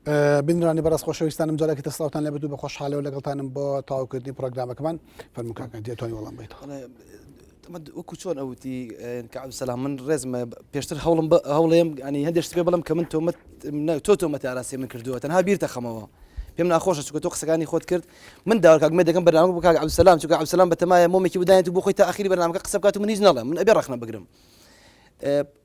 بینرانی بەڕێز خۆشەویستانم جارێکی تر سڵاوتان لێبێت و بە خۆشحاڵەوە لەگەڵتانم بۆ تەواوکردنی پرۆگرامەکەمان فەرموو کاک مەهدی ئەتوانی وەڵام بەیتەوە. وەکو چۆن ئەوتی کە عەبدولسەلام من ڕێزمە پێشتر هەوڵم هەوڵێم ینی هەندێک شت پێ بڵم کە من تۆمەت تۆ تۆمەتی ئاراسی من کردووە تەنها بیرتە خەمەوە پێم ناخۆشە چونکە تۆ قسەکانی خۆت کرد من داوا کاک مێ دەکەم بەرنامە بۆ کاک عەبدولسەلام چونکە عەبدولسەلام بەتەمایە مۆمێکی بدایەت و بۆ خۆی تا ئەخیری بەرنامەکە قسە بکات و من هیچ نەڵێم من ئەبێ ڕەخنە بگرم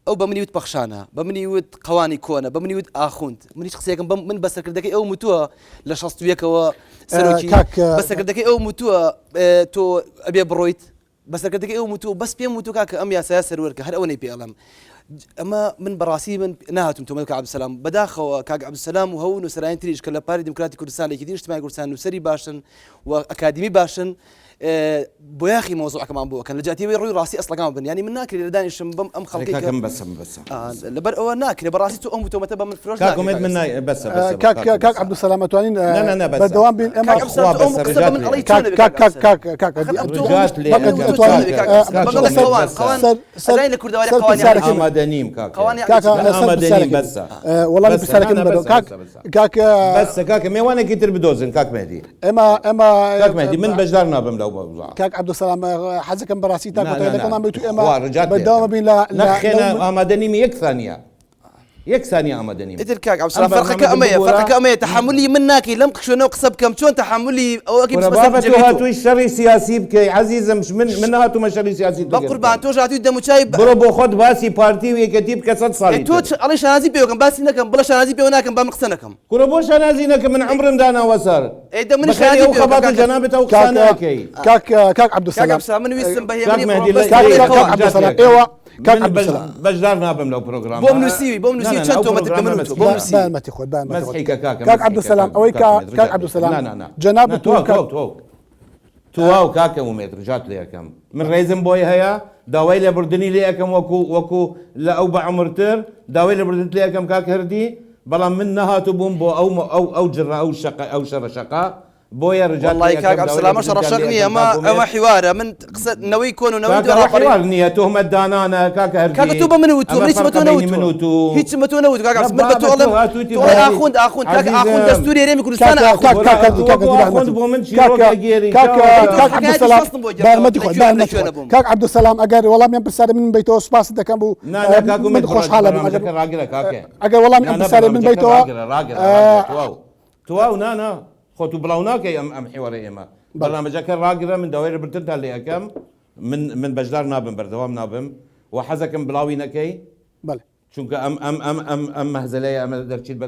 ئەو بە منی وت پەخشانە، بە منی وت قەوانی کۆنە، بە منی وت ئاخوند. من هیچ قسەیەکم بەم من بە سەرکردەکەی ئەوم وتووە لە 61ەوە سەرۆکی کاک بە سەرکردەکەی ئەوم وتووە تۆ ئەبێ بڕۆیت بە سەرکردەکەی ئەوم وتووە بەس پێم وتووە کاکە ئەم یاسایە سەروەر کە هەر ئەوەنەی پێ ئەڵێم ئەمە من بەڕاستی من نهاتم تۆمەت کاک عەبدولسەلام بەداخەوە کاک عەبدولسەلام و هەوو نووسەرانی تریش کە لە پارتی دیموکراتی کوردستان لە یەکێتی نیشتمانی کوردستان نووسەری باشن و ئەکادیمی باشن بۆیاخی مەوزوعەکەمان بۆ ئەکەن لە جیاتی ئەوەی ڕووی ڕاستی ئەسڵەکان بن یانی من ناکرێ لێرە دانیشم بەم ئەم خەڵکەی کە کاکەم بەسە بەسە لەبەر ئەوە ناکرێ بەڕاستی تۆ ئەم تۆمەتە بە من فرۆش کاک ئومێد من نای بەسە بەسە کاک کاک عەبدولسەلام ئەتوانین نا نا نا بەسە بەردەوام بین ئێمە کاک عەبدولسەلام تۆ ئەم خوا بەسە قسە بە من ڕجات ئەڵێی لێ چۆن ئەبێ کاک کاک کاک عەبدولسەلام کاک کاک ئەخر ئەم تۆ ئەم ڕجات لێ ئەم ئەکەم تۆ چۆن ئەبێ کاک کاکە عەبدولسەلام بەڵێ بەسە قەوان بەسە قەوان سەر سەر ئەزانی لە کوردەواری سەر قەوانی پرسیارەکەی عەلی من ئامادە نیم کاکە قەوانی عەلی کاکە چی من سەر ئامادە نیم پرسیارەکەی من بەسە وەڵامی بەسە نا پرسیارەکەی نا من بەرەوە بەسە کاک بەسە بەسە کاک بەسە کاکە مێوانێکی تر بدۆزن کاک مەهدی ئێمە ئێمە کاک مەهدی من بەشدار نابم لەو مەوزوعە. کاک عەبدولسەلام حەزەکەم بەڕاستی تا نا کۆتایی نا نا لەگەڵمان بیت و ئێمە خوا ڕجات لێ بەردەوام ئەکەم بین لە لە نەخێنە لەو ئامادە نیم یەک ثانیە یەک ثانیە ئامادە نیم ئیتر کاک ئەم عەبدولسەلام فەرقەکە بەرنامەکە ئەمەیە ببورە فەرقەکە ئەمەیە تەحەمولی من ناکەی لەم شوێنەوە قسە بکەم چۆن تەحەمولی ئەوە ئەکەی کورە بچمە سەر بابە تۆ جێگەی تۆ هاتووی شەڕی سیاسی بکەی عەزیزم من من نەهاتوومە شەڕی سیاسی بە لەگەر قوربان بکەم تۆش هاتووی دەموچاوی بە بڕۆ بۆ خۆت باسی پارتی و یەکێتی بکە سەد ئێ ساڵی تۆ تر چ ئەڵێی شانازی پێوە کەم باسی نەکەم بڵێ شانازی پێوە ناکەم با من قسە نەکەم کورە بۆ شانازی نەکەم من عەمرم داناوە سەر ئەی دە منیش بەخێری شانازی ئەو پێوە بکەم خەباتە کاکە جەنابت ئەو کاک قسانە ئەکەی کاک کاک کاک عەبدولسەلام عەبدولسەلام من ویستم بە کاک هێمنی مەهدی بڕۆم بەس لە کاک لێ کاک قەوان عەبدولسەلام ڕجات لێ ئێوە کاک من عەبدولسەلام بەشدار نابم لەو پرۆگرامە بۆم نووسیوی بۆم نا نووسیوی نا نا چەند ئەو تۆمەتت بە پرۆگرامە من وتووە بۆم مەسحی کە نووسیوی بارمەتی خۆت بارمەتی خۆت مەسحی کە کاکە کاک مەسحی کە عەبدولسەلام کاک ئەوەی کاک کە ئومێد کاک ڕجات لێ عەبدولسەلام نا نا نا نا جەنابت و تەواو کاک تەواو تەواو تەواو کاکە ئومێد ڕجات لێ ئەکەم من ڕێزم بۆی هەیە داوای لێبوردنی لێ ئەکەم وەکو وەکو لە ئەو بە عومرتر داوای لێبوردنت لێ ئەکەم کاک هەردی بەڵام من نەهاتووبووم بۆ ئەو ئەو ئەو جڕە ئەو شەقە ئەو شەڕە شەقە بۆیە ڕجات لێ وەڵی کاک ئەکەم داوای عەبدولسەلام ئەمە لێبوردنتان شەڕە شەق لێ نییە ئەکەم ئەمە کاک ئەمە ئومێد حیوارە من قسە نەوەی کۆن و نەوەی کاکە دوای ئەوە ڕاپەڕین حیوار نییە تۆهمەت دانانە کاکە کاکە هەردی تۆ بە من وتووە ئەمە من هیچم بە فەرقە تۆ بەینی من نەوتووە و تو هیچم بە تۆ نەوتووە کاک نا عەبدولسەلام من بە بابە تۆ تۆ ئەڵێم هاتوویتی تۆ ئەڵێ بەڵێ ئاخوند ئاخوند کاکە ئاخوند عەزیزم دەستوری هەرێمی کوردستانە کاک ئاخوند کاک کورە کاک هەردی تۆ کاک وەکو هەردی ئاخوند رەحمەتی بۆ من کاک چیرۆک ئەگێری کاک چاوە ئەی تۆ کاک حکایەتی عەبدولسەلام شەستم بۆ گێڕتەوە بارمەتی لە خۆت کوێ لە بارمەتی کوێ خۆت نەبووم کاک عەبدولسەلام ئەگەر وەڵامی ئەم پرسیارە من بیتەوە سوپاست دەکەم و نا نا کاک من ئومێد بڕۆ خۆشحاڵە بم ئەگەر بەرنامەکە ڕاگرە کاکە ئەگەر وەڵامی نا ئەم نا پرسیارە من بەرنامەکە بیتەوە ڕاگرە ڕاگرە ڕاگرە تواو تواو نا نا خۆ تو بڵاو ناکەی ئەم ئەم حیوارەی ئێمە بەرنامەجەکە ڕاگرە من داوای لێبوردنتان لێ ئەکەم من من بەشدار نابم بەردەوام نابم و حەزەکەم بڵاوی نەکەی بەڵێ چونکە ئەم ئەم ئەم ئەم ئەم مەهزەلەیە ئەمە دەرچیت بە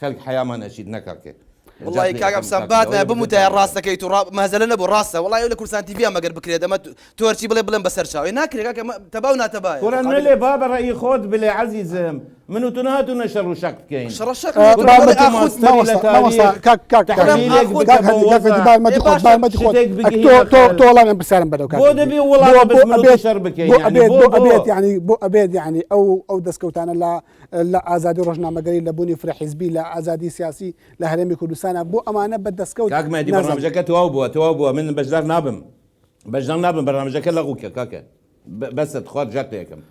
خەلک حەیامان ئەچیت نەکاکێ وڵی کاک ئەفسان بات نایە بموتایە ڕاست دەکەیت و مەهزەلە نەبوو ڕاستە وڵی ئەو لە کوردستان تیڤی مەگەر بکرێت ئەمە تۆ هەرچی بڵێ بڵێم بەسەر چاوێ ناکرێ کاکە تەبا و ناتەبایە کورە نەلێ بابە ڕەئی خۆت بلێ عەزیزم من و تو نەهاتوونە شەڕ و شەق بکەین شەڕە شەق آه، نییە، تۆ بابەتی بڵێ ئاخوند ماستەری لە مامۆستا مامۆستا تاریخ کاک کاک کاک تحلیلێک ئاخوند بکە کاک بۆ هەردی کاک هەردی وەزع بارمەتی ئێ خۆت باشە بارمەتی خۆت شتێک ئەک بگهینە تۆ تۆ خەلک تۆ وەڵامی ئەم پرسیارم بەرەو کاک بۆ هەردی دەبێ بۆ وڵامە بۆ بس من و تو ئەبێت شەڕ بکەین بۆ یعنی ئەبێت بۆ بۆ بۆ ئەبێت یعنی بۆ ئەبێت یعنی ئەو ئەو دەستکەوتانە لە لە ئازادی ڕۆژنامەگەری لە بوونی فرە حیزبی لە ئازادی سیاسی لە هەرێمی کوردستانە بۆ ئەمانە بە دەستکەوت کاک مەهدی نازانن بەرنامەجەکە تەواو بووە تەواو بووە من بەشدار نابم بەشدار نابم بەرنامەجەکە لەغو کە کاکە بەسە تخوا ڕجات لێ ئەکەم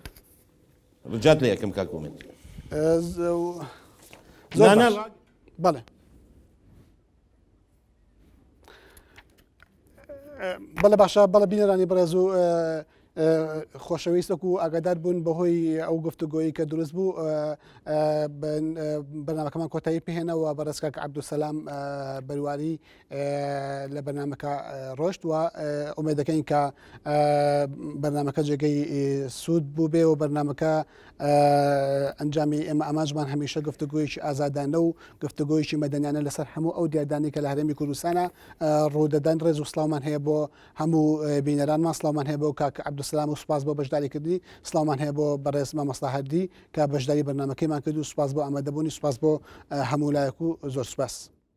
ڕجات لێ ئەکەم کاک ئومێد زۆر نا نا باش بەڵێ بەڵێ باشە بەڵێ بینەرانی بەڕێز و خۆشەویست وەکو ئاگادار بوون بەهۆی ئەو گفتوگۆیی کە دروست بوو بەرنامەکەمان کۆتایی پێهێنەوە بەڕێز کاک عەبدولسەلام بەرواری لە بەرنامەکە ڕۆشت و ئومێد دەکەین کە بەرنامەکە جێگەی سوود بوو بێ و بەرنامەکە ئەنجامی ئێمە ئامانجمان هەمیشە گفتوگۆیەکی ئازادانە و گفتوگۆیەکی مەدەنیانە لەسەر هەموو ئەو دیاردانەی کە لە هەرێمی کوردستانە ڕوودەدەن ڕێز و سڵاومان هەیە بۆ هەموو بینەرانمان سڵاومان هەیە بۆ کاک عەبدولسەلام و سوپاس بۆ بەشداریکردنی سڵاومان هەیە بۆ بەڕێز مامۆستا هەردی کە بەشداری بەرنامەکەیمان کرد و سوپاس بۆ ئامادەبوونی سوپاس بۆ هەموو لایەک و زۆر سوپاس.